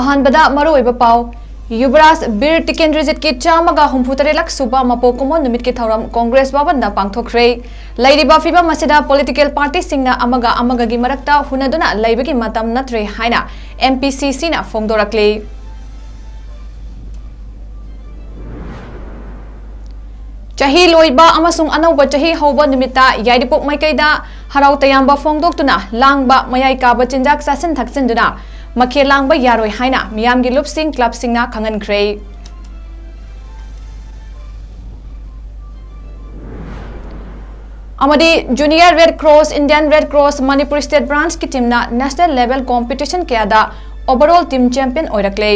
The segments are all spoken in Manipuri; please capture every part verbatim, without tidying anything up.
ꯑꯍꯥꯟꯕꯗ ꯃꯔꯨꯑꯣꯏꯕ ꯄꯥꯎ꯫ ꯌꯨꯕꯔꯥꯖ ꯕꯤꯔ ꯇꯤꯀꯦꯟꯗ꯭ꯔꯖꯤꯠꯀꯤ ꯆꯥꯝꯃꯒ ꯍꯨꯝꯐꯨꯇꯔꯦꯠꯂꯛ ꯁꯨꯕ ꯃꯄꯣꯛ ꯀꯨꯝꯑꯣꯟ ꯅꯨꯃꯤꯠꯀꯤ ꯊꯧꯔꯝ ꯀꯣꯡꯒ꯭ꯔꯦꯁ ꯚꯕꯟꯗ ꯄꯥꯡꯊꯣꯛꯈ꯭ꯔꯦ꯫ ꯂꯩꯔꯤꯕ ꯐꯤꯕꯝ ꯑꯁꯤꯗ political partyꯁꯤꯡꯅ ꯑꯃꯒ ꯑꯃꯒꯒꯤ ꯃꯔꯛꯇ ꯍꯨꯟꯅꯗꯨꯅ ꯂꯩꯕꯒꯤ ꯃꯇꯝ ꯅꯠꯇ꯭ꯔꯦ ꯍꯥꯏꯅ MPCCꯅ ꯐꯣꯡꯗꯣꯔꯛꯂꯤ꯫ ꯆꯍꯤ ꯂꯣꯏꯕ ꯑꯃꯁꯨꯡ ꯑꯅꯧꯕ ꯆꯍꯤ ꯍꯧꯕ ꯅꯨꯃꯤꯠꯇ ꯌꯥꯏꯔꯤꯄꯣꯛ ꯃꯥꯏꯀꯩꯗ ꯍꯔꯥꯎ ꯇꯌꯥꯝꯕ ꯐꯣꯡꯗꯣꯛꯇꯨꯅ ꯂꯥꯡꯕ, ꯃꯌꯥꯏ ꯀꯥꯕ ꯆꯤꯟꯖꯥꯛ ꯆꯥꯁꯤꯟ ꯊꯛꯆꯤꯟꯗꯨꯅ ꯃꯈꯦꯜ ꯂꯥꯡꯕ ꯌꯥꯔꯣꯏ ꯍꯥꯏꯅ ꯃꯤꯌꯥꯝꯒꯤ ꯂꯨꯞꯁꯤꯡ clubꯁꯤꯡꯅ ꯈꯪꯍꯟꯈ꯭ꯔꯦ꯫ ꯑꯃꯗꯤ Junior Red Cross, Indian Red Cross Manipur State Branchꯀꯤ teamꯅ national level competition ꯀꯌꯥꯗ overall team champion ꯑꯣꯏꯔꯛꯂꯦ꯫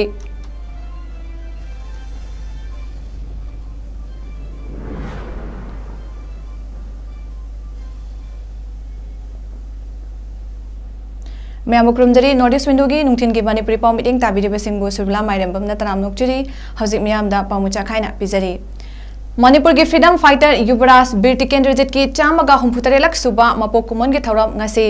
ꯃꯌꯥꯝꯕꯨ ꯈꯨꯔꯨꯝꯖꯔꯤ꯫ North East Windowꯒꯤ ꯅꯨꯡꯊꯤꯜꯒꯤ ꯃꯅꯤꯄꯨꯔꯤ ꯄꯥꯎ ꯃꯤꯠꯌꯦꯡ ꯇꯥꯕꯤꯔꯤꯕꯁꯤꯡꯕꯨ ꯁꯨꯔꯕꯤꯂꯥ ꯃꯥꯏꯔꯦꯝꯕꯝꯅ ꯇꯔꯥꯝꯅ ꯑꯣꯛꯆꯔꯤ꯫ ꯍꯧꯖꯤꯛ ꯃꯤꯌꯥꯝꯗ ꯄꯥꯎ ꯃꯆꯥ ꯈꯥꯏꯅ ꯄꯤꯖꯔꯤ꯫ ꯃꯅꯤꯄꯨꯔꯒꯤ freedom fighter ꯌꯨꯕꯔꯥꯖ ꯕꯤꯔ ꯇꯤꯀꯦꯟꯗ꯭ꯔꯖꯤꯠꯀꯤ ꯆꯥꯝꯃꯒ ꯍꯨꯝꯐꯨꯇꯔꯦꯠꯂꯛ ꯁꯨꯕ ꯃꯄꯣꯛ ꯀꯨꯝꯑꯣꯟꯒꯤ ꯊꯧꯔꯝ ꯉꯁꯤ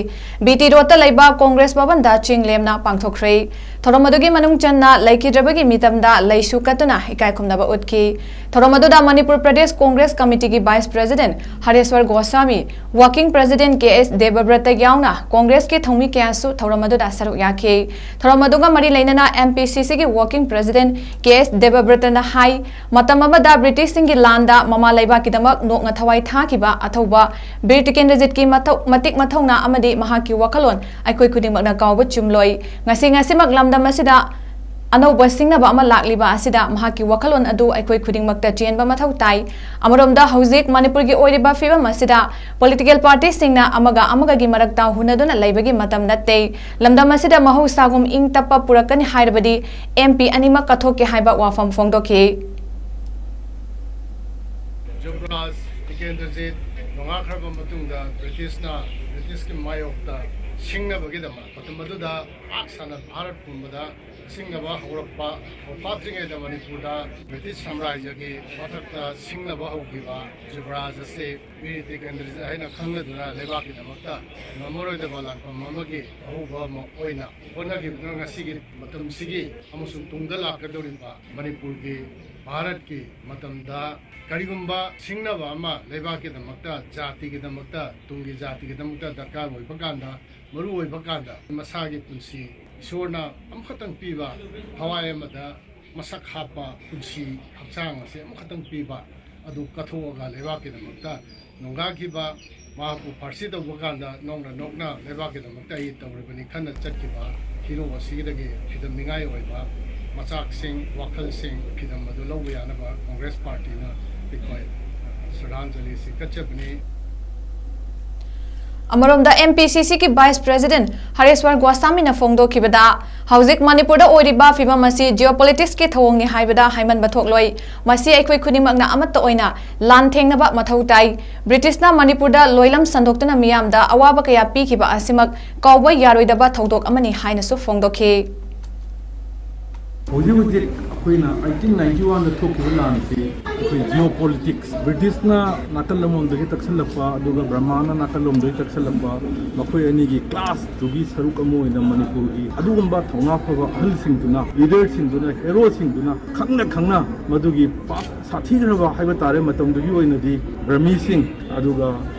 BT Roadꯇ ꯂꯩꯕ ꯀꯣꯡꯒ꯭ꯔꯦꯁ ꯚꯕꯟꯗ ꯆꯤꯡ ꯂꯦꯝꯅ ꯄꯥꯡꯊꯣꯛꯈ꯭ꯔꯦ꯫ ꯊꯧꯔꯝ ꯑꯗꯨꯒꯤ ꯃꯅꯨꯡ ꯆꯟꯅ ꯂꯩꯈꯤꯗ꯭ꯔꯕꯒꯤ ꯃꯤꯇꯝꯗ ꯂꯩꯁꯨ ꯀꯠꯇꯨꯅ ꯏꯀꯥꯏ ꯈꯨꯝꯅꯕ ꯎꯠꯈꯤ꯫ ꯊꯧꯔꯝ ꯑꯗꯨꯗ Manipur Pradesh Congress ꯀꯃꯤꯇꯤꯒꯤ vice president ꯍꯔꯦꯁ꯭ꯋꯔ Goswami, working president ꯀꯦ ꯑꯦꯁ ꯗꯦꯕꯕ꯭ꯔꯇ ꯌꯥꯎꯅ ꯀꯣꯡꯒ꯭ꯔꯦꯁꯀꯤ ꯊꯧꯃꯤ ꯀꯌꯥꯁꯨ ꯊꯧꯔꯝ ꯑꯗꯨꯗ ꯁꯔꯨꯛ ꯌꯥꯈꯤ꯫ ꯊꯧꯔꯝ ꯑꯗꯨꯒ ꯃꯔꯤ ꯂꯩꯅꯅ MPCCꯒꯤ working president ꯀꯦ ꯑꯦꯁ ꯗꯦꯕꯕ꯭ꯔꯇꯅ ꯍꯥꯏ, ꯃꯇꯝ ꯑꯃꯗ ꯕ꯭ꯔꯤꯇꯤꯁꯁꯤꯡꯒꯤ ꯂꯥꯟꯗ ꯃꯃꯥ ꯂꯩꯕꯥꯛꯀꯤꯗꯃꯛ ꯅꯣꯛꯅ ꯊꯋꯥꯏ ꯊꯥꯈꯤꯕ ꯑꯊꯧꯕ ꯕꯤꯔ ꯇꯤꯀꯦꯟꯗ꯭ꯔꯖꯤꯠꯀꯤ ꯃꯊꯧ-, ꯃꯇꯤꯛ ꯃꯊꯧꯅꯥ ꯑꯃꯗꯤ ꯃꯍꯥꯛꯀꯤ ꯋꯥꯈꯜꯂꯣꯟ ꯑꯩꯈꯣꯏ ꯈꯨꯗꯤꯡꯃꯛꯅ ꯀꯥꯎꯕ ꯆꯨꯝꯂꯣꯏ꯫ ꯉꯁꯤ ꯉꯁꯤꯃꯛ ꯂꯝꯗꯝ ꯑꯁꯤꯗ ꯑꯅꯧꯕ ꯁꯤꯡꯅꯕ ꯑꯃ ꯂꯥꯛꯂꯤꯕ ꯑꯁꯤꯗ ꯃꯍꯥꯛꯀꯤ ꯋꯥꯈꯜꯂꯣꯟ ꯑꯗꯨ ꯑꯩꯈꯣꯏ ꯈꯨꯗꯤꯡꯃꯛꯇ ꯆꯦꯟꯕ ꯃꯊꯧ ꯇꯥꯏ꯫ ꯑꯃꯔꯣꯝꯗ ꯍꯧꯖꯤꯛ ꯃꯅꯤꯄꯨꯔꯒꯤ ꯑꯣꯏꯔꯤꯕ ꯐꯤꯕꯝ ꯑꯁꯤꯗ political partyꯁꯤꯡꯅ ꯑꯃꯒ ꯑꯃꯒꯒꯤ ꯃꯔꯛꯇ ꯍꯨꯟꯅꯗꯨꯅ ꯂꯩꯕꯒꯤ ꯃꯇꯝ ꯅꯠꯇꯦ꯫ ꯂꯝꯗꯝ ꯑꯁꯤꯗ ꯃꯍꯧꯁꯥꯒꯨꯝ ꯏꯪ ꯇꯞꯄ ꯄꯨꯔꯛꯀꯅꯤ ꯍꯥꯏꯔꯕꯗꯤ MP ꯑꯅꯤꯃꯛ ꯀꯠꯊꯣꯛꯀꯦ ꯍꯥꯏꯕ ꯋꯥꯐꯝ ꯐꯣꯡꯗꯣꯛꯈꯤ꯫ ꯌꯨꯕꯔꯥꯖ ꯇꯤꯀꯦꯟꯗ꯭ꯔꯖꯤꯠ ꯅꯣꯡꯉꯥꯈ꯭ꯔꯕ ꯃꯇꯨꯡꯗ ꯕ꯭ꯔꯤꯇꯤꯁꯅ, ꯕ꯭ꯔꯤꯇꯤꯁꯀꯤ ꯃꯥꯌꯣꯛꯇ ꯁꯤꯡꯅꯕꯒꯤꯗꯃꯛ ꯃꯇꯝ ꯑꯗꯨꯗ ꯄꯥꯛ ꯁꯟꯅ ꯚꯥꯔꯠ ꯄꯨꯝꯕꯗ ꯁꯤꯡꯅꯕ ꯍꯧꯔꯛꯄ, ꯍꯧꯔꯛꯇ꯭ꯔꯤꯉꯩꯗ ꯃꯅꯤꯄꯨꯔꯗ ꯕ꯭ꯔꯤꯇꯤꯁ ꯁꯥꯝꯔꯥꯖ꯭ꯌꯒꯤ ꯃꯊꯛꯇ ꯁꯤꯡꯅꯕ ꯍꯧꯈꯤꯕ ꯌꯨꯕꯔꯥꯖ ꯑꯁꯤ ꯕꯤꯔ ꯇꯤꯀꯦꯟꯗ꯭ꯔꯖꯤꯠ ꯍꯥꯏꯅ ꯈꯪꯅꯗꯨꯅ ꯂꯩꯕꯥꯛꯀꯤꯗꯃꯛꯇ ꯉꯝꯃꯔꯣꯏꯗꯕ ꯂꯥꯟꯐꯝ ꯑꯃꯒꯤ ꯑꯍꯧꯕ ꯑꯃ ꯑꯣꯏꯅ ꯍꯣꯠꯅꯈꯤꯕꯗꯨꯅ ꯉꯁꯤꯒꯤ ꯃꯇꯝꯁꯤꯒꯤ ꯑꯃꯁꯨꯡ ꯇꯨꯡꯗ ꯂꯥꯛꯀꯗꯧꯔꯤꯕ ꯃꯅꯤꯄꯨꯔꯒꯤ, ꯚꯥꯔꯠꯀꯤ ꯃꯇꯝꯗ ꯀꯔꯤꯒꯨꯝꯕ ꯁꯤꯡꯅꯕ ꯑꯃ ꯂꯩꯕꯥꯛꯀꯤꯗꯃꯛꯇ, ꯖꯥꯇꯤꯒꯤꯗꯃꯛꯇ, ꯇꯨꯡꯒꯤ ꯖꯥꯇꯤꯒꯤꯗꯃꯛꯇ ꯗꯔꯀꯥꯔ ꯑꯣꯏꯕ ꯀꯥꯟꯗ, ꯃꯔꯨ ꯑꯣꯏꯕ ꯀꯥꯟꯗ ꯃꯁꯥꯒꯤ ꯄꯨꯟꯁꯤ ꯏꯁꯣꯔꯅ ꯑꯃꯈꯛꯇꯪ ꯄꯤꯕ, ꯊꯋꯥꯏ ꯑꯃꯗ ꯃꯁꯛ ꯍꯥꯞꯄ ꯄꯨꯟꯁꯤ ꯍꯛꯆꯥꯡ ꯑꯁꯤ ꯑꯃꯈꯛꯇꯪ ꯄꯤꯕ ꯑꯗꯨ ꯀꯠꯊꯣꯛꯑꯒ ꯂꯩꯕꯥꯛꯀꯤꯗꯃꯛꯇ ꯅꯣꯡꯒꯥꯈꯤꯕ, ꯃꯍꯥꯛꯄꯨ ꯐꯥꯔꯁꯤ ꯇꯧꯕ ꯀꯥꯟꯗ ꯅꯣꯛꯅ ꯅꯣꯛꯅ ꯂꯩꯕꯥꯛꯀꯤꯗꯃꯛꯇ ꯑꯩ ꯇꯧꯔꯤꯕꯅꯤ ꯈꯟꯅ ꯆꯠꯈꯤꯕ ꯍꯤꯔꯣ ꯑꯁꯤꯗꯒꯤ ꯐꯤꯗꯝꯅꯤꯡꯉꯥꯏ ꯑꯣꯏꯕ ꯃꯆꯥꯛꯁꯤꯡ, ꯋꯥꯈꯜꯁꯤꯡ, ꯐꯤꯗꯝ ꯑꯗꯨ ꯂꯧꯕ ꯌꯥꯅꯕ ꯀꯪꯒ꯭ꯔꯦꯁ ꯄꯥꯔꯇꯤꯅ ꯑꯩꯈꯣꯏ ꯁ꯭ꯔꯗꯥꯟꯖꯂꯤ ꯑꯁꯤ ꯀꯠꯆꯕꯅꯤ꯫ ꯑꯃꯔꯣꯝꯗ, ꯑꯦꯝ ꯄꯤ ꯁꯤ ꯁꯤꯒꯤ ꯚꯥꯏꯁ ꯄ꯭ꯔꯦꯁꯤꯗꯦꯟꯠ ꯍꯔꯦꯁ꯭ꯋꯔ ꯒꯣꯁꯥꯃꯤꯅ ꯐꯣꯡꯗꯣꯛꯈꯤꯕꯗ, ꯍꯧꯖꯤꯛ ꯃꯅꯤꯄꯨꯔꯗ ꯑꯣꯏꯔꯤꯕ ꯐꯤꯕꯝ ꯑꯁꯤ ꯖꯤꯑꯣꯄꯣꯂꯤꯇꯤꯛꯁꯀꯤ ꯊꯧꯑꯣꯡꯅꯤ ꯍꯥꯏꯕꯗ ꯍꯥꯏꯃꯟꯕ ꯊꯣꯛꯂꯣꯏ꯫ ꯃꯁꯤ ꯑꯩꯈꯣꯏ ꯈꯨꯗꯤꯡꯃꯛꯅ ꯑꯃꯠꯇ ꯑꯣꯏꯅ ꯂꯥꯟ ꯊꯦꯡꯅꯕ ꯃꯊꯧ ꯇꯥꯏ꯫ ꯕ꯭ꯔꯤꯇꯤꯁꯅ ꯃꯅꯤꯄꯨꯔꯗ ꯂꯣꯏꯂꯝ ꯁꯟꯗꯣꯛꯇꯨꯅ ꯃꯤꯌꯥꯝꯗ ꯑꯋꯥꯕ ꯀꯌꯥ ꯄꯤꯈꯤꯕ ꯑꯁꯤꯃꯛ ꯀꯥꯎꯕ ꯌꯥꯔꯣꯏꯗꯕ ꯊꯧꯗꯣꯛ ꯑꯃꯅꯤ ꯍꯥꯏꯅꯁꯨ ꯐꯣꯡꯗꯣꯛꯈꯤ꯫ ꯍꯧꯖꯤꯛ ꯍꯧꯖꯤꯛ ꯑꯩꯈꯣꯏꯅ ꯑꯩꯠꯇꯤꯟ ꯅꯥꯏꯟꯇꯤ ꯋꯥꯟꯗ ꯊꯣꯛꯈꯤꯕ ꯂꯥꯟꯁꯤ ꯑꯩꯈꯣꯏ ꯖꯤꯑꯣ ꯄꯣꯂꯤꯇꯤꯛꯁ, ꯕ꯭ꯔꯤꯇꯤꯁꯅ ꯅꯥꯀꯜ ꯑꯃꯔꯣꯝꯗꯒꯤ ꯇꯛꯁꯜꯂꯛꯄ ꯑꯗꯨꯒ ꯕ꯭ꯔꯍꯃꯥꯅ ꯅꯥꯀꯜ ꯑꯃꯔꯣꯝꯗꯒꯤ ꯇꯛꯁꯜꯂꯛꯄ, ꯃꯈꯣꯏ ꯑꯅꯤꯒꯤ ꯀ꯭ꯂꯥꯁꯇꯨꯒꯤ ꯁꯔꯨꯛ ꯑꯃ ꯑꯣꯏꯅ ꯃꯅꯤꯄꯨꯔꯒꯤ ꯑꯗꯨꯒꯨꯝꯕ ꯊꯧꯅꯥ ꯐꯕ ꯑꯍꯜꯁꯤꯡꯗꯨꯅ, ꯂꯤꯗꯔꯁꯤꯡꯗꯨꯅ, ꯍꯦꯔꯣꯁꯤꯡꯗꯨꯅ ꯈꯪꯅ ꯈꯪꯅ ꯃꯗꯨꯒꯤ ꯄꯥꯛ ꯁꯥꯊꯤꯈ꯭ꯔꯕ ꯍꯥꯏꯕ ꯇꯥꯔꯦ, ꯃꯇꯝꯗꯨꯒꯤ ꯑꯣꯏꯅꯗꯤ ꯕ꯭ꯔꯃꯤꯁꯤꯡ ꯑꯗꯨꯒ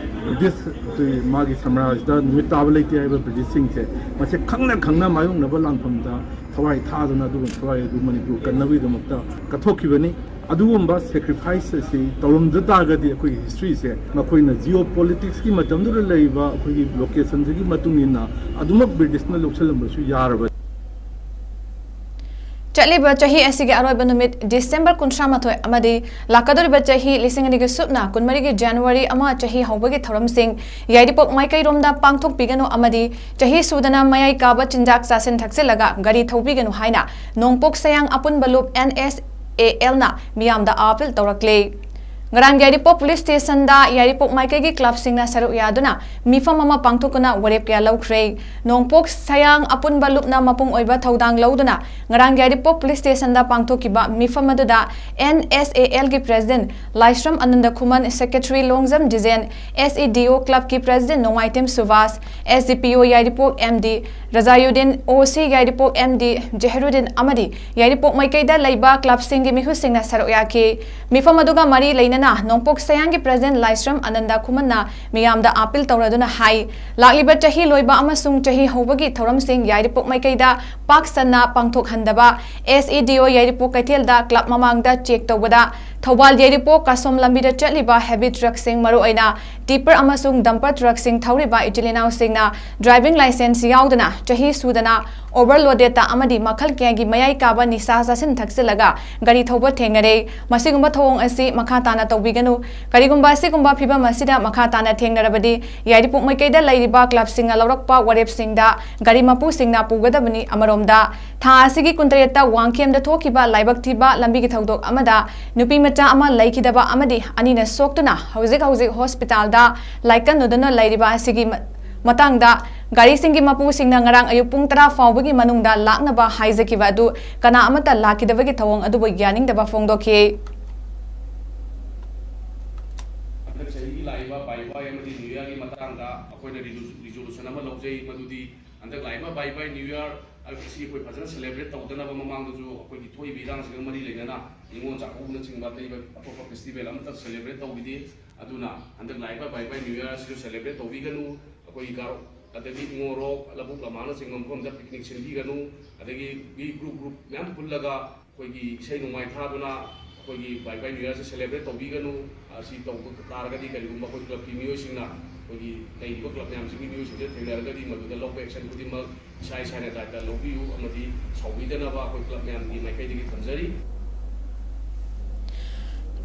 ꯕ꯭ꯔꯤꯇꯤꯁ ꯑꯩꯈꯣꯏ ꯃꯥꯒꯤ ꯁꯥꯝꯔꯥꯖ꯭ꯌꯗ ꯅꯨꯃꯤꯠ ꯇꯥꯕ ꯂꯩꯇꯦ ꯍꯥꯏꯕ ꯕ꯭ꯔꯤꯇꯤꯁꯁꯤꯡꯁꯦ, ꯃꯁꯦ ꯈꯪꯅ ꯈꯪꯅ ꯃꯥꯌꯣꯛꯅꯕ ꯂꯥꯟꯐꯝꯗ ꯊꯋꯥꯏ ꯊꯥꯗꯨꯅ ꯑꯗꯨꯒꯨꯝꯕ ꯊꯋꯥꯏ ꯑꯗꯨ ꯃꯅꯤꯄꯨꯔ ꯀꯟꯅꯕꯒꯤꯗꯃꯛꯇ ꯀꯠꯊꯣꯛꯈꯤꯕꯅꯤ꯫ ꯑꯗꯨꯒꯨꯝꯕ ꯁꯦꯀ꯭ꯔꯤꯐꯥꯏꯁ ꯑꯁꯤ ꯇꯧꯔꯝꯗ ꯇꯥꯔꯒꯗꯤ ꯑꯩꯈꯣꯏꯒꯤ ꯍꯤꯁꯇ꯭ꯔꯤꯁꯦ ꯃꯈꯣꯏꯅ ꯖꯤꯑꯣ ꯄꯣꯂꯤꯇꯤꯛꯁꯀꯤ ꯃꯇꯝꯗꯨꯗ ꯂꯩꯔꯤꯕ ꯑꯩꯈꯣꯏꯒꯤ ꯂꯣꯀꯦꯁꯟꯁꯤꯒꯤ ꯃꯇꯨꯡ ꯏꯟꯅ ꯑꯗꯨꯃꯛ ꯕ꯭ꯔꯤꯇꯤꯁꯅ ꯂꯧꯁꯤꯜꯂꯝꯕꯁꯨ ꯌꯥꯔꯕꯅꯤ꯫ ꯆꯠꯂꯤꯕ ꯆꯍꯤ ꯑꯁꯤꯒꯤ ꯑꯔꯣꯏꯕ ꯅꯨꯃꯤꯠ ꯗꯤꯁꯦꯝꯕꯔ ꯀꯨꯟꯊ꯭ꯔꯥ ꯃꯥꯊꯣꯏ ꯑꯃꯗꯤ ꯂꯥꯛꯀꯗꯧꯔꯤꯕ ꯆꯍꯤ ꯂꯤꯁꯤꯡ ꯑꯅꯤꯒꯤ ꯁꯨꯞꯅ ꯀꯨꯟꯃꯔꯤꯒꯤ ꯖꯅꯋꯥꯔꯤ ꯑꯃ ꯆꯍꯤ ꯍꯧꯕꯒꯤ ꯊꯧꯔꯝꯁꯤꯡ ꯌꯥꯏꯔꯤꯄꯣꯛ ꯃꯥꯏꯀꯩꯔꯣꯝꯗ ꯄꯥꯡꯊꯣꯛꯄꯤꯒꯅꯨ ꯑꯃꯗꯤ ꯆꯍꯤ ꯁꯨꯗꯅ ꯃꯌꯥꯏ ꯀꯥꯕ ꯆꯤꯟꯖꯥꯛ ꯆꯥꯁꯤꯟ ꯊꯛꯆꯤꯜꯂꯒ ꯒꯥꯔꯤ ꯊꯧꯕꯤꯒꯅꯨ ꯍꯥꯏꯅ ꯅꯣꯡꯄꯣꯛ ꯁꯌꯥꯡ ꯑꯄꯨꯟꯕ ꯂꯨꯞ, ꯑꯦꯟ ꯑꯦꯁ ꯑꯦ ꯑꯦꯜꯅ ꯃꯤꯌꯥꯝꯗ ꯑꯥꯄꯤꯜ ꯇꯧꯔꯛꯂꯤ꯫ ꯉꯔꯥꯡ ꯌꯥꯏꯔꯤꯄꯣꯛ ꯄꯨꯂꯤꯁ ꯁ꯭ꯇꯦꯁꯟꯗ ꯌꯥꯏꯔꯤꯄꯣꯛ ꯃꯥꯏꯀꯩꯒꯤ ꯀ꯭ꯂꯕꯁꯤꯡꯅ ꯁꯔꯨꯛ ꯌꯥꯗꯨꯅ ꯃꯤꯐꯝ ꯑꯃ ꯄꯥꯡꯊꯣꯛꯇꯨꯅ ꯋꯥꯔꯦꯞ ꯀꯌꯥ ꯂꯧꯈ꯭ꯔꯦ꯫ ꯅꯣꯡꯄꯣꯛ ꯁꯌꯥꯡ ꯑꯄꯨꯟꯕ ꯂꯨꯞꯅ ꯃꯄꯨꯡ ꯑꯣꯏꯕ ꯊꯧꯗꯥꯡ ꯂꯧꯗꯨꯅ ꯉꯔꯥꯡ ꯌꯥꯏꯔꯤꯄꯣꯛ ꯄꯨꯂꯤꯁ ꯁ꯭ꯇꯦꯁꯟꯗ ꯄꯥꯡꯊꯣꯛꯈꯤꯕ ꯃꯤꯐꯝ ꯑꯗꯨꯗ NSALꯒꯤ ꯄ꯭ꯔꯦꯁꯤꯗꯦꯟꯠ ꯂꯥꯏꯁ꯭ꯔꯝ ꯑꯅꯟꯗ ꯈꯨꯃꯟ, ꯁꯦꯀ꯭ꯔꯦꯇꯔꯤ ꯂꯣꯡꯖꯝ ꯗꯤꯖꯦꯟ, SEDO ꯀ꯭ꯂꯕꯀꯤ ꯄ꯭ꯔꯦꯁꯤꯗꯦꯟꯠ ꯅꯣꯡꯃꯥꯏꯊꯦꯝ ꯁꯨꯚꯥꯁ, SDPO ꯌꯥꯏꯔꯤꯄꯣꯛ MD ꯔꯖꯥꯌꯨꯗꯤꯟ, OC ꯌꯥꯏꯔꯤꯄꯣꯛ MD ꯖꯦꯍꯔꯨꯗꯤꯟ ꯑꯃꯗꯤ ꯌꯥꯏꯔꯤꯄꯣꯛ ꯃꯥꯏꯀꯩꯗ ꯂꯩꯕ ꯀ꯭ꯂꯕꯁꯤꯡꯒꯤ ꯃꯤꯍꯨꯠꯁꯤꯡꯅ ꯁꯔꯨꯛ ꯌꯥꯈꯤ꯫ ꯃꯤꯐꯝ ꯑꯗꯨꯒ ꯃꯔꯤ ꯂꯩꯅꯅ ꯅꯣꯡꯄꯣꯛ ꯁꯌꯥꯡꯒꯤ ꯄ꯭ꯔꯦꯁꯤꯗꯦꯟꯠ ꯂꯥꯏꯁ꯭ꯔꯝ ꯑꯅꯟꯗ ꯈꯨꯃꯟꯅ ꯃꯤꯌꯥꯝꯗ ꯑꯥꯄꯤꯜ ꯇꯧꯔꯗꯨꯅ ꯍꯥꯏ, ꯂꯥꯛꯂꯤꯕ ꯆꯍꯤ ꯂꯣꯏꯕ ꯑꯃꯁꯨꯡ ꯆꯍꯤ ꯍꯧꯕꯒꯤ ꯊꯧꯔꯝꯁꯤꯡ ꯌꯥꯏꯔꯤꯄꯣꯛ ꯃꯥꯏꯀꯩꯗ ꯄꯥꯛ ꯁꯟꯅ ꯄꯥꯡꯊꯣꯛꯍꯟꯗꯕ, SEDO ꯌꯥꯏꯔꯤꯄꯣꯛ ꯀꯩꯊꯦꯜꯗ ꯀ꯭ꯂꯕ ꯃꯃꯥꯡꯗ ꯆꯦꯛ ꯇꯧꯕꯗ, ꯊꯧꯕꯥꯜ ꯌꯥꯏꯔꯤꯄꯣꯛ ꯀꯥꯁꯣꯝ ꯂꯝꯕꯤꯗ ꯆꯠꯂꯤꯕ ꯍꯦꯚꯤ ꯇ꯭ꯔꯛꯁꯤꯡ, ꯃꯔꯨꯑꯣꯏꯅ ꯇꯤꯄꯔ ꯑꯃꯁꯨꯡ ꯗꯝꯄꯔ ꯇ꯭ꯔꯛꯁꯤꯡ ꯊꯧꯔꯤꯕ ꯏꯆꯤꯜ ꯏꯅꯥꯎꯁꯤꯡꯅ ꯗ꯭ꯔꯥꯏꯚꯤꯡ ꯂꯥꯏꯁꯦꯟꯁ ꯌꯥꯎꯗꯅ, ꯆꯍꯤ ꯁꯨꯗꯅ, ꯑꯣꯚꯔꯂꯣꯗꯦꯗ ꯑꯃꯗꯤ ꯃꯈꯜ ꯀꯌꯥꯒꯤ ꯃꯌꯥꯏ ꯀꯥꯕ ꯅꯤꯁꯥ ꯆꯥꯁꯤꯟ ꯊꯛꯆꯤꯜꯂꯒ ꯒꯥꯔꯤ ꯊꯧꯕ ꯊꯦꯡꯅꯔꯦ꯫ ꯃꯁꯤꯒꯨꯝꯕ ꯊꯧꯑꯣꯡ ꯑꯁꯤ ꯃꯈꯥ ꯇꯥꯅ ꯇꯧꯕꯤꯒꯅꯨ꯫ ꯀꯔꯤꯒꯨꯝꯕ ꯑꯁꯤꯒꯨꯝꯕ ꯐꯤꯚꯝ ꯑꯁꯤꯗ ꯃꯈꯥ ꯇꯥꯅ ꯊꯦꯡꯅꯔꯕꯗꯤ ꯌꯥꯏꯔꯤꯄꯣꯛ ꯃꯥꯏꯀꯩꯗ ꯂꯩꯔꯤꯕ ꯀ꯭ꯂꯕꯁꯤꯡꯅ ꯂꯧꯔꯛꯄ ꯋꯥꯔꯦꯞꯁꯤꯡꯗ ꯒꯥꯔꯤ ꯃꯄꯨꯁꯤꯡꯅ ꯄꯨꯒꯗꯕꯅꯤ꯫ ꯑꯃꯔꯣꯝꯗ, ꯊꯥ ꯑꯁꯤꯒꯤ ꯀꯨꯟꯇꯔꯦꯠꯇ ꯋꯥꯡꯈꯦꯝꯗ ꯊꯣꯛꯈꯤꯕ ꯂꯥꯏꯕꯛ ꯊꯤꯕ ꯂꯝꯕꯤꯒꯤ ꯊꯧꯗꯣꯛ ꯑꯃꯗ ꯅꯨꯄꯤ ꯃꯆꯥ ꯑꯃ ꯂꯩꯈꯤꯗꯕ ꯑꯃꯗꯤ ꯑꯅꯤꯅ ꯁꯣꯛꯇꯨꯅ ꯍꯧꯖꯤꯛ ꯍꯧꯖꯤꯛ ꯍꯣꯁꯄꯤꯇꯥꯜꯗ ꯂꯥꯏꯀꯠꯅꯗꯨꯅ ꯂꯩꯔꯤꯕ ꯑꯁꯤꯒꯤ ꯃ-, ꯃꯇꯥꯡꯗ ꯒꯥꯔꯤꯁꯤꯡꯒꯤ ꯃꯄꯨꯁꯤꯡꯅ ꯉꯔꯥꯡ ꯑꯌꯨꯛ ꯄꯨꯡ ꯇꯔꯥ ꯐꯥꯎꯕꯒꯤ ꯃꯅꯨꯡꯗ ꯂꯥꯛꯅꯕ ꯍꯥꯏꯖꯈꯤꯕ ꯑꯗꯨ ꯀꯅꯥ ꯑꯃꯠꯇ ꯂꯥꯛꯈꯤꯗꯕꯒꯤ ꯊꯧꯑꯣꯡ ꯑꯗꯨꯕꯨ ꯌꯥꯅꯤꯡꯗꯕ ꯐꯣꯡꯗꯣꯛꯈꯤ꯫ ꯍꯟꯗꯛ ꯆꯍꯤꯒꯤ ꯂꯥꯛꯏꯕ ꯕꯥꯏ ꯕꯥꯏ ꯑꯃꯗꯤ ꯅ꯭ꯌꯨ ꯏꯌꯥꯔꯒꯤ ꯃꯇꯥꯡꯗ ꯑꯩꯈꯣꯏꯅ ꯔꯤꯖꯣ-, ꯔꯤꯖꯣꯂꯨꯁꯟ ꯑꯃ ꯂꯧꯖꯩ, ꯃꯗꯨꯗꯤ ꯍꯟꯗꯛ ꯂꯥꯛꯏꯕ ꯕꯥꯏ ꯕꯥꯏ ꯅ꯭ꯌꯨ ꯏꯌꯥꯔ ꯑꯁꯤ ꯑꯩꯈꯣꯏ ꯐꯖꯅ ꯁꯦꯂꯦꯕ꯭ꯔꯦꯠ ꯇꯧꯗꯅꯕ, ꯃꯃꯥꯡꯗꯁꯨ ꯑꯩꯈꯣꯏꯒꯤ ꯊꯣꯛꯏꯕ ꯏꯔꯥꯡꯁꯤꯒ ꯃꯔꯤ ꯂꯩꯅꯅ ꯅꯤꯉꯣꯜ ꯆꯥꯛꯀꯧꯕꯅꯆꯤꯡꯕ ꯑꯇꯩ ꯑꯇꯣꯞꯄ ꯐꯦꯁꯇꯤꯚꯦꯜ ꯑꯃꯠꯇ ꯁꯦꯂꯦꯕ꯭ꯔꯦꯠ ꯇꯧꯈꯤꯗꯦ꯫ ꯑꯗꯨꯅ ꯍꯟꯗꯛ ꯂꯥꯛꯏꯕ ꯕꯥꯏ ꯕꯥꯏ ꯅ꯭ꯌꯨ ꯏꯌꯥꯔ ꯑꯁꯤꯁꯨ ꯁꯦꯂꯦꯕ꯭ꯔꯦꯠ ꯇꯧꯕꯤꯒꯅꯨ꯫ ꯑꯩꯈꯣꯏꯒꯤ ꯒꯥꯔꯣ-, ꯑꯗꯒꯤ ꯏꯉꯣꯔꯣꯛ, ꯂꯧꯕꯨꯛ ꯂꯝꯍꯥꯡꯅꯆꯤꯡꯕ ꯃꯐꯝꯗ ꯄꯤꯛꯅꯤꯛ ꯁꯤꯟꯕꯤꯒꯅꯨ꯫ ꯑꯗꯒꯤ ꯃꯤ ꯒ꯭ꯔꯨꯞ ꯒ꯭ꯔꯨꯞ ꯃꯌꯥꯝ ꯄꯨꯜꯂꯒ ꯑꯩꯈꯣꯏꯒꯤ ꯏꯁꯩ ꯅꯣꯡꯃꯥꯏ ꯊꯥꯗꯨꯅ ꯑꯩꯈꯣꯏꯒꯤ ꯕꯥꯏ ꯕꯥꯏ ꯅ꯭ꯌꯨ ꯏꯌꯥꯔꯁꯦ ꯁꯦꯂꯦꯕ꯭ꯔꯦꯠ ꯇꯧꯕꯤꯒꯅꯨ꯫ ꯑꯁꯤ ꯇꯧꯕ ꯇꯥꯔꯒꯗꯤ ꯀꯔꯤꯒꯨꯝꯕ ꯑꯩꯈꯣꯏ ꯀ꯭ꯂꯕꯀꯤ ꯃꯤꯑꯣꯏꯁꯤꯡꯅ, ꯑꯩꯈꯣꯏꯒꯤ ꯂꯩꯔꯤꯕ ꯀ꯭ꯂꯕ ꯃꯌꯥꯝꯁꯤꯒꯤ ꯃꯤꯑꯣꯏꯁꯤꯡꯁꯦ ꯊꯦꯡꯅꯔꯒꯗꯤ ꯃꯗꯨꯗ ꯂꯧꯕ ꯑꯦꯛꯁꯟ ꯈꯨꯗꯤꯡꯃꯛ ꯏꯁꯥ ꯏꯁꯥꯅ ꯗꯥꯏꯇ ꯂꯧꯕꯤꯌꯨ ꯑꯃꯗꯤ ꯁꯥꯎꯕꯤꯗꯅꯕ ꯑꯩꯈꯣꯏ ꯀ꯭ꯂꯕ ꯃꯌꯥꯝꯒꯤ ꯃꯥꯏꯀꯩꯗꯒꯤ ꯊꯝꯖꯔꯤ꯫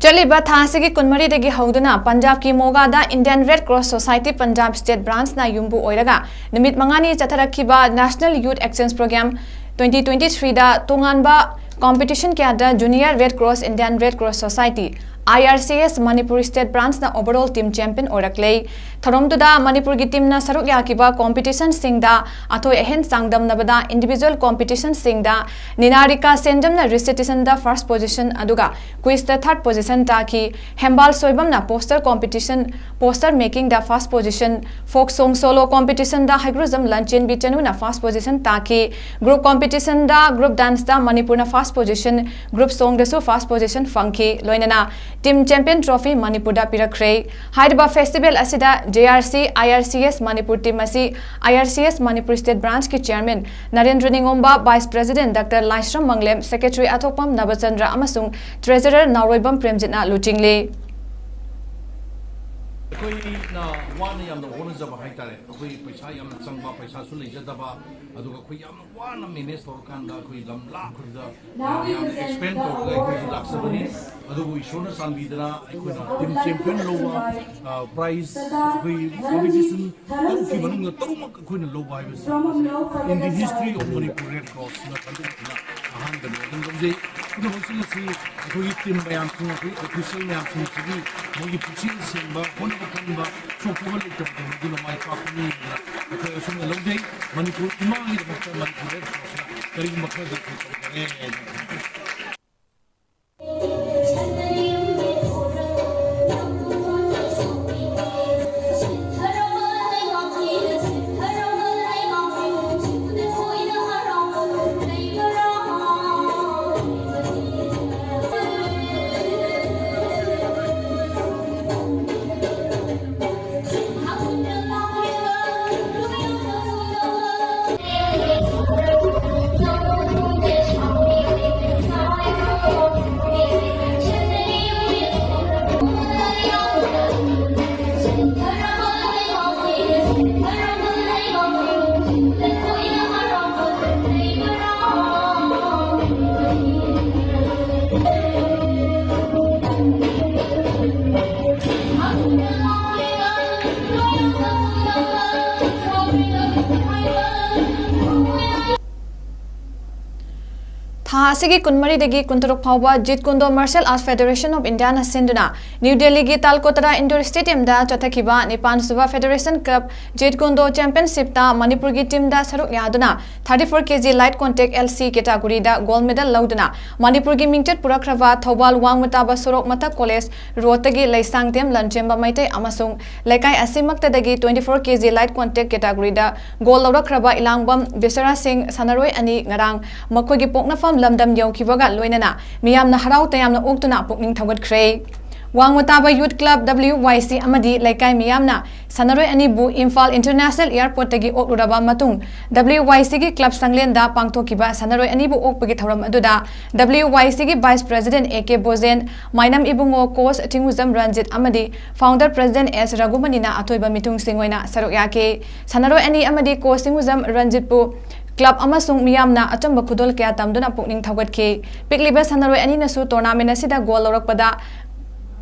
ꯆꯠꯂꯤꯕ ꯊꯥ ꯑꯁꯤꯒꯤ ꯀꯨꯟꯃꯔꯤꯗꯒꯤ ꯍꯧꯗꯨꯅ ꯄꯟꯖꯥꯕꯀꯤ ꯃꯣꯒꯥꯗ Indian Red Cross Society Punjab State Branchꯅ ꯌꯨꯝꯕꯨ ꯑꯣꯏꯔꯒ ꯅꯨꯃꯤꯠ ꯃꯉꯥꯅꯤ ꯆꯠꯊꯔꯛꯈꯤꯕ National Youth Exchange Program twenty twenty-threeꯗ ꯇꯣꯉꯥꯟꯕ ꯀꯣꯝꯄꯤꯇꯤꯁꯟ ꯀꯌꯥꯗ Junior Red Cross, Indian Red Cross Society, I R C S Manipur State Branchꯅ overall team champion ꯑꯣꯏꯔꯛꯂꯦ꯫ ꯊꯧꯔꯝꯗꯨꯗ ꯃꯅꯤꯄꯨꯔꯒꯤ teamꯅ ꯁꯔꯨꯛ ꯌꯥꯈꯤꯕ competitionꯁꯤꯡꯗ ꯑꯊꯣꯏ ꯑꯍꯦꯟ ꯆꯥꯡꯗꯝꯅꯕꯗ individual competitionꯁꯤꯡꯗ ꯅꯤꯅꯥꯔꯤꯀꯥ ꯁꯦꯟꯖꯝꯅ recitation ꯗ first position ꯑꯗꯨꯒ quiz ꯇ third position ꯇꯥꯈꯤ꯫ ꯍꯦꯝꯕꯥꯜ ꯁꯣꯏꯕꯝꯅ poster competition, poster making ꯗ first position, folk song solo competition ꯗ ꯍꯩꯒ꯭ꯔꯨꯖꯝ ꯂꯟꯆꯦꯟꯕꯤ ꯆꯅꯨꯅ first position ꯇꯥꯈꯤ꯫ Group competition ꯗ group dance ꯇ ꯃꯅꯤꯄꯨꯔꯅ first position, group song ꯗꯁꯨ first position ꯐꯪꯈꯤ꯫ ꯂꯣꯏꯅꯅ team champion trophy ꯃꯅꯤꯄꯨꯔꯗ ꯄꯤꯔꯛꯈ꯭ꯔꯦ꯫ ꯍꯥꯏꯔꯤꯕ festival ꯑꯁꯤꯗ J R C I R C S Manipur team ꯑꯁꯤ I R C S Manipur State Branch ꯀꯤ chairman Narendra Ningomba, vice president doctor Laishram Manglem, secretary Athokpam ꯅꯕꯆꯟꯗ꯭ꯔ ꯑꯃꯁꯨꯡ treasurer ꯅꯥꯎꯔꯣꯏꯕꯝ ꯄ꯭ꯔꯦꯝꯖꯤꯠꯅ ꯂꯨꯆꯤꯡꯂꯤ꯫ ꯑꯩꯈꯣꯏꯅ ꯋꯥꯅ ꯌꯥꯝꯅ ꯍꯣꯠꯅꯖꯕ ꯍꯥꯏꯇꯥꯔꯦ꯫ ꯑꯩꯈꯣꯏ ꯄꯩꯁꯥ ꯌꯥꯝꯅ ꯆꯪꯕ, ꯄꯩꯁꯥꯁꯨ ꯂꯩꯖꯗꯕ, ꯑꯗꯨꯒ ꯑꯩꯈꯣꯏ ꯌꯥꯝꯅ ꯋꯥꯅ manage ꯇꯧꯔꯀꯥꯟꯗ ꯑꯩꯈꯣꯏ ꯂꯝ ꯂꯥꯞꯄꯗ ꯌꯥꯝꯅ expend ꯇꯧꯔꯒ ꯑꯩꯈꯣꯏꯁꯤ ꯂꯥꯛꯆꯕꯅꯤ꯫ ꯑꯗꯨꯕꯨ ꯏꯁꯣꯔꯅ ꯆꯥꯟꯕꯤꯗꯅ ꯑꯩꯈꯣꯏꯅ team champion ꯂꯧꯕ, ꯑ, prize ꯑꯩꯈꯣꯏ competition ꯇꯔꯨꯛꯀꯤ ꯃꯅꯨꯡꯗ ꯇꯔꯨꯛꯃꯛ ꯑꯩꯈꯣꯏꯅ ꯂꯧꯕ ꯍꯥꯏꯕꯁꯤ in the history of Manipur Red Cross ꯅ ꯈꯟꯗꯣꯛꯇꯨꯅ ꯑꯍꯥꯟꯕꯅꯤ꯫ ꯑꯗꯨꯝ ꯂꯧꯖꯩ꯫ ꯑꯗꯨꯅ ꯍꯧꯖꯤꯛ ꯃꯁꯤ ꯑꯩꯈꯣꯏꯒꯤ team ꯃꯌꯥꯝꯁꯤꯡ, ꯑꯩꯈꯣꯏ official ꯃꯌꯥꯝꯁꯤꯡꯁꯤꯒꯤ ꯃꯣꯏꯒꯤ ꯄꯨꯛꯆꯦꯜ ꯁꯦꯡꯕ, ꯍꯣꯠꯅꯕ ꯀꯟꯕ, ꯆꯣꯛꯊꯕ ꯂꯩꯇꯕꯗꯣ ꯃꯗꯨꯅ ꯃꯥꯏ ꯄꯥꯛꯄꯅꯤ ꯍꯥꯏꯅ ꯑꯩꯈꯣꯏ ꯑꯁꯨꯝꯅ ꯂꯧꯖꯩ꯫ ꯃꯅꯤꯄꯨꯔ ꯏꯃꯥꯒꯤꯗꯃꯛꯇ ꯃꯅꯤꯄꯨꯔ Red Cross ꯅ ꯀꯔꯤꯒꯨꯝꯕ ꯈꯔꯗꯤ ꯑꯩꯈꯣꯏ ꯇꯧꯖꯔꯦ ꯍꯥꯏꯅ ꯊꯥ ꯑꯁꯤꯒꯤ ꯀꯨꯟꯃꯔꯤꯗꯒꯤ ꯀꯨꯟꯇꯔꯨꯛ ꯐꯥꯎꯕ ꯖꯤꯠ ꯀꯨꯟꯗꯣ ꯃꯥꯔꯁꯦꯜ ꯑꯥꯔꯠꯁ ꯐꯦꯗꯦꯔꯦꯁꯟ ꯑꯣꯐ ꯏꯟꯗꯤꯌꯥꯅ ꯁꯤꯟꯗꯨꯅ ꯅ꯭ꯌꯨ ꯗꯦꯜꯂꯤꯒꯤ ꯇꯥꯜꯀꯣꯇꯔꯥ ꯏꯟꯗꯣꯔ ꯁ꯭ꯇꯦꯗꯤꯌꯝꯗ ꯆꯠꯊꯈꯤꯕ ꯅꯤꯄꯥꯟ ꯁꯨꯕ ꯐꯦꯗꯦꯔꯦꯁꯟ ꯀꯞ ꯖꯤꯠ ꯀꯨꯟꯗꯣ ꯆꯦꯝꯄꯤꯌꯟꯁꯤꯞꯇ ꯃꯅꯤꯄꯨꯔꯒꯤ ꯇꯤꯝꯗ ꯁꯔꯨꯛ ꯌꯥꯗꯨꯅ thirty four K G light contact L C ꯀꯦꯇꯥꯒꯣꯔꯤꯗ ꯒꯣꯜ ꯃꯦꯗꯜ ꯂꯧꯗꯨꯅ ꯃꯅꯤꯄꯨꯔꯒꯤ ꯃꯤꯡꯆꯠ ꯄꯨꯔꯛꯈ꯭ꯔꯕ ꯊꯧꯕꯥꯜ ꯋꯥꯡꯃ ꯇꯥꯕ ꯁꯣꯔꯣꯛ ꯃꯊꯛ ꯀꯣꯂꯦꯖ ꯔꯣꯗꯇꯒꯤ ꯂꯩꯁꯥꯡꯊꯦꯝ ꯂꯟꯆꯦꯝꯕ ꯃꯩꯇꯩ ꯑꯃꯁꯨꯡ ꯂꯩꯀꯥꯏ ꯑꯁꯤꯃꯛꯇꯗꯒꯤ twenty four K G light contact ꯀꯦꯇꯥꯒꯣꯔꯤꯗ ꯒꯣꯜ ꯂꯧꯔꯛꯈ꯭ꯔꯕ ꯏꯂꯥꯡꯕꯝ ꯕꯤꯁ꯭ꯋꯥꯔꯥꯖ ꯁꯤꯡ ꯁꯥꯟꯅꯔꯣꯏ ꯑꯅꯤ ꯉꯔꯥꯡ ꯃꯈꯣꯏꯒꯤ ꯄꯣꯛꯅꯐꯝ ꯂꯝꯗꯝ ꯌꯧꯈꯤꯕꯒ ꯂꯣꯏꯅꯅ ꯃꯤꯌꯥꯝꯅ ꯍꯔꯥꯎ ꯇꯌꯥꯝꯅ ꯑꯣꯛꯇꯨꯅ ꯄꯨꯛꯅꯤꯡ ꯊꯧꯒꯠꯈ꯭ꯔꯦ꯫ ꯋꯥꯡꯃ ꯇꯥꯕ ꯌꯨꯠ ꯀ꯭ꯂꯕ, ꯗꯕ꯭ꯂꯤꯌꯨ ꯋꯥꯏ ꯁꯤ, ꯑꯃꯗꯤ ꯂꯩꯀꯥꯏ ꯃꯤꯌꯥꯝꯅ ꯁꯥꯟꯅꯔꯣꯏ ꯑꯅꯤꯕꯨ ꯏꯝꯐꯥꯜ ꯏꯟꯇꯔꯅꯦꯁꯅꯦꯜ ꯑꯦꯌꯔꯄꯣꯔꯠꯇꯒꯤ ꯑꯣꯛꯂꯨꯔꯕ ꯃꯇꯨꯡ, ꯗꯕ꯭ꯂꯤꯌꯨ ꯋꯥꯏ ꯁꯤꯒꯤ ꯀ꯭ꯂꯕ ꯁꯪꯂꯦꯟꯗ ꯄꯥꯡꯊꯣꯛꯈꯤꯕ ꯁꯥꯟꯅꯔꯣꯏ ꯑꯅꯤꯕꯨ ꯑꯣꯛꯄꯒꯤ ꯊꯧꯔꯝ ꯑꯗꯨꯗ ꯗꯕ꯭ꯂꯤꯌꯨ ꯋꯥꯏ ꯁꯤꯒꯤ vice president A K Bojen, Mainam Ibungo, coach Thingujam Ranjit ꯑꯃꯗꯤ ꯐꯥꯎꯟꯗꯔ ꯄ꯭ꯔꯦꯁꯤꯗꯦꯟꯠ ꯑꯦꯁ ꯔꯘꯨꯃꯅꯤꯅ ꯑꯊꯣꯏꯕ ꯃꯤꯊꯨꯡꯁꯤꯡ ꯑꯣꯏꯅ ꯁꯔꯨꯛ ꯌꯥꯈꯤ꯫ ꯁꯥꯟꯅꯔꯣꯏ ꯑꯅꯤ ꯑꯃꯗꯤ ꯀꯣꯆ ꯊꯤꯡꯉꯨꯖꯝ ꯔꯟꯖꯤꯠꯄꯨ ꯀ꯭ꯂꯕ ꯑꯃꯁꯨꯡ ꯃꯤꯌꯥꯝꯅ ꯑꯆꯝꯕ ꯈꯨꯗꯣꯜ ꯀꯌꯥ ꯇꯝꯗꯨꯅ ꯄꯨꯛꯅꯤꯡ ꯊꯧꯒꯠꯈꯤ꯫ ꯄꯤꯛꯂꯤꯕ ꯁꯥꯟꯅꯔꯣꯏ ꯑꯅꯤꯅꯁꯨ ꯇꯣꯔꯅꯥꯃꯦꯟ ꯑꯁꯤꯗ ꯒꯣꯜ ꯂꯧꯔꯛꯄꯗ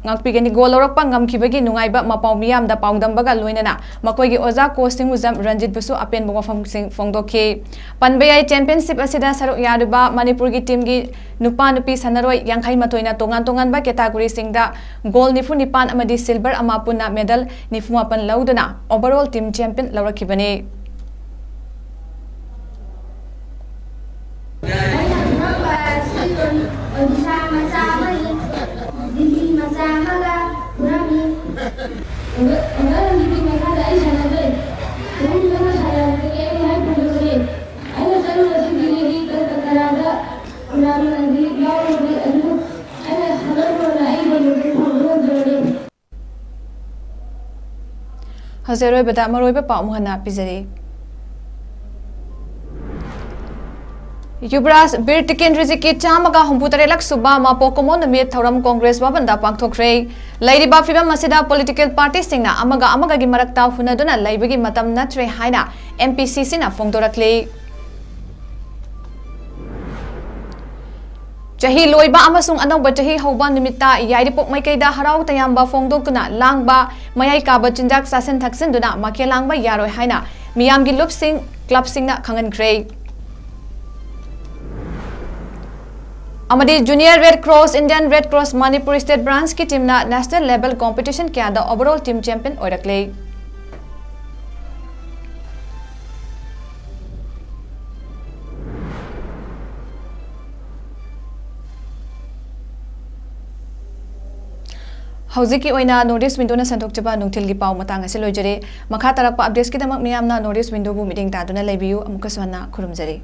ꯉꯥꯛꯄꯤꯒꯅꯤ꯫ ꯒꯣꯜ ꯂꯧꯔꯛꯄ ꯉꯝꯈꯤꯕꯒꯤ ꯅꯨꯡꯉꯥꯏꯕ ꯃꯄꯥꯎ ꯃꯤꯌꯥꯝꯗ ꯄꯥꯎꯗꯝꯕꯒ ꯂꯣꯏꯅꯅ ꯃꯈꯣꯏꯒꯤ ꯑꯣꯖꯥ ꯀꯣꯆ ꯊꯤꯡꯉꯨꯖꯝ ꯔꯟꯖꯤꯠꯄꯨꯁꯨ ꯑꯄꯦꯟꯕ ꯋꯥꯐꯝꯁꯤꯡ ꯐꯣꯡꯗꯣꯛꯈꯤ꯫ ꯄꯟꯕ ꯌꯥꯏ, ꯆꯦꯝꯄꯤꯌꯟꯁꯤꯞ ꯑꯁꯤꯗ ꯁꯔꯨꯛ ꯌꯥꯔꯤꯕ ꯃꯅꯤꯄꯨꯔꯒꯤ ꯇꯤꯝꯒꯤ ꯅꯨꯄꯥ ꯅꯨꯄꯤ ꯁꯥꯟꯅꯔꯣꯏ ꯌꯥꯡꯈꯩ ꯃꯥꯊꯣꯏꯅ ꯇꯣꯉꯥꯟ ꯇꯣꯉꯥꯟꯕ ꯀꯦꯇꯥꯒꯣꯔꯤꯁꯤꯡꯗ ꯒꯣꯜ ꯅꯤꯐꯨ ꯅꯤꯄꯥꯟ ꯑꯃꯗꯤ ꯁꯤꯜꯚꯔ ꯑꯃ ꯄꯨꯟꯅ ꯃꯦꯗꯜ ꯅꯤꯐꯨ ꯃꯥꯄꯟ ꯂꯧꯗꯨꯅ ꯑꯣꯚꯔꯑꯣꯜ ꯇꯤꯝ ꯆꯦꯝꯄꯤꯌꯟ ꯂꯧꯔꯛꯈꯤꯕꯅꯤ꯫ ꯑꯩꯅ ꯐꯨꯔꯛꯄ ꯑꯁꯤ ꯑꯣꯗꯤꯁꯥ ꯃꯆꯥ ꯑꯃꯅꯤ꯫ ꯗꯤꯜꯂꯤ ꯃꯆꯥ ꯑꯃꯒ ꯐꯨꯔꯝꯃꯤ꯫ ꯑꯣꯖꯥ ꯔꯟꯖꯤꯠꯀꯤ ꯃꯈꯥꯗ ꯑꯩ ꯁꯥꯟꯅꯖꯩ꯫ ꯈꯨꯔꯨꯝꯗꯨꯅ ꯁꯥꯟꯅꯕꯗꯒꯤ ꯑꯩ ꯃꯍꯩ ꯐꯪꯖꯕꯅꯤ꯫ ꯑꯩꯅ ꯆꯠꯂꯨꯔꯁꯤ ꯗꯤꯜꯂꯤꯒꯤ ꯀꯜꯀꯇꯥꯗ ꯇꯣꯔꯅꯥꯃꯦꯟ ꯑꯗꯨ ꯌꯥꯎꯔꯨꯕꯅꯤ꯫ ꯑꯗꯨ ꯑꯩꯅ ꯍꯜꯂꯛꯄꯗ ꯑꯩꯒꯤ ꯃꯤꯡꯗꯨ ꯐꯣꯡꯗꯣꯛꯆꯕꯅꯤ꯫ ꯍꯧꯖꯤꯛ ꯑꯔꯣꯏꯕꯗ ꯃꯔꯨꯑꯣꯏꯕ ꯄꯥꯎ ꯑꯃꯨꯛ ꯍꯟꯅ ꯄꯤꯖꯔꯤ꯫ ꯌꯨꯕꯔꯥꯖ ꯕꯤꯔ ꯇꯤꯀꯦꯟꯗ꯭ꯔꯖꯤꯠꯀꯤ ꯆꯥꯝꯃꯒ ꯍꯨꯝꯐꯨ ꯇꯔꯦꯠꯂꯛ ꯁꯨꯕ ꯃꯄꯣꯛ ꯀꯨꯝꯑꯣꯟ ꯅꯨꯃꯤꯠ ꯊꯧꯔꯝ ꯀꯣꯡꯒ꯭ꯔꯦꯁ ꯚꯕꯟꯗ ꯄꯥꯡꯊꯣꯛꯈ꯭ꯔꯦ꯫ ꯂꯩꯔꯤꯕ ꯐꯤꯕꯝ ꯑꯁꯤꯗ ꯄꯣꯂꯤꯇꯤꯀꯦꯜ ꯄꯥꯔꯇꯤꯁꯤꯡꯅ ꯑꯃꯒ ꯑꯃꯒꯒꯤ ꯃꯔꯛꯇ ꯍꯨꯟꯅꯗꯨꯅ ꯂꯩꯕꯒꯤ ꯃꯇꯝ ꯅꯠꯇ꯭ꯔꯦ ꯍꯥꯏꯅ ꯑꯦꯝ ꯄꯤ ꯁꯤ ꯁꯤꯅ ꯐꯣꯡꯗꯣꯔꯛꯂꯤ꯫ ꯆꯍꯤ ꯂꯣꯏꯕ ꯑꯃꯁꯨꯡ ꯑꯅꯧꯕ ꯆꯍꯤ ꯍꯧꯕ ꯅꯨꯃꯤꯠꯇ ꯌꯥꯏꯔꯤꯄꯣꯛ ꯃꯥꯏꯀꯩꯗ ꯍꯔꯥꯎ ꯇꯌꯥꯝꯕ ꯐꯣꯡꯗꯣꯛꯇꯨꯅ ꯂꯥꯡꯕ, ꯃꯌꯥꯏ ꯀꯥꯕ ꯆꯤꯟꯖꯥꯛ ꯆꯥꯁꯤꯟ ꯊꯛꯆꯤꯟꯗꯨꯅ ꯃꯥꯏꯀꯩ ꯂꯥꯡꯕ ꯌꯥꯔꯣꯏ ꯍꯥꯏꯅ ꯃꯤꯌꯥꯝꯒꯤ ꯂꯨꯞꯁꯤꯡ, ꯀ꯭ꯂꯕꯁꯤꯡꯅ ꯈꯪꯍꯟꯈ꯭ꯔꯦ꯫ ꯑꯃꯗꯤ Junior Red Cross, Indian Red Cross Manipur State Branch ꯀꯤ team ꯅ national level competition ꯀꯌꯥꯗ overall team champion ꯑꯣꯏꯔꯛꯂꯦ꯫ ꯍꯧꯖꯤꯛꯀꯤ ꯑꯣꯏꯅ North East Window ꯅ ꯁꯟꯗꯣꯛꯆꯕ ꯅꯨꯡꯊꯤꯜꯒꯤ ꯄꯥꯎ ꯃꯇꯥꯡ ꯑꯁꯤ ꯂꯣꯏꯖꯔꯦ꯫ ꯃꯈꯥ ꯇꯥꯔꯛꯄ updates ꯀꯤꯗꯃꯛ ꯃꯤꯌꯥꯝꯅ North East Window ꯕꯨ ꯃꯤꯠꯌꯦꯡ ꯇꯥꯗꯨꯅ ꯂꯩꯕꯤꯌꯨ꯫ ꯑꯃꯨꯛꯀꯁꯨ ꯍꯟꯅ ꯈꯨꯔꯨꯝꯖꯔꯤ꯫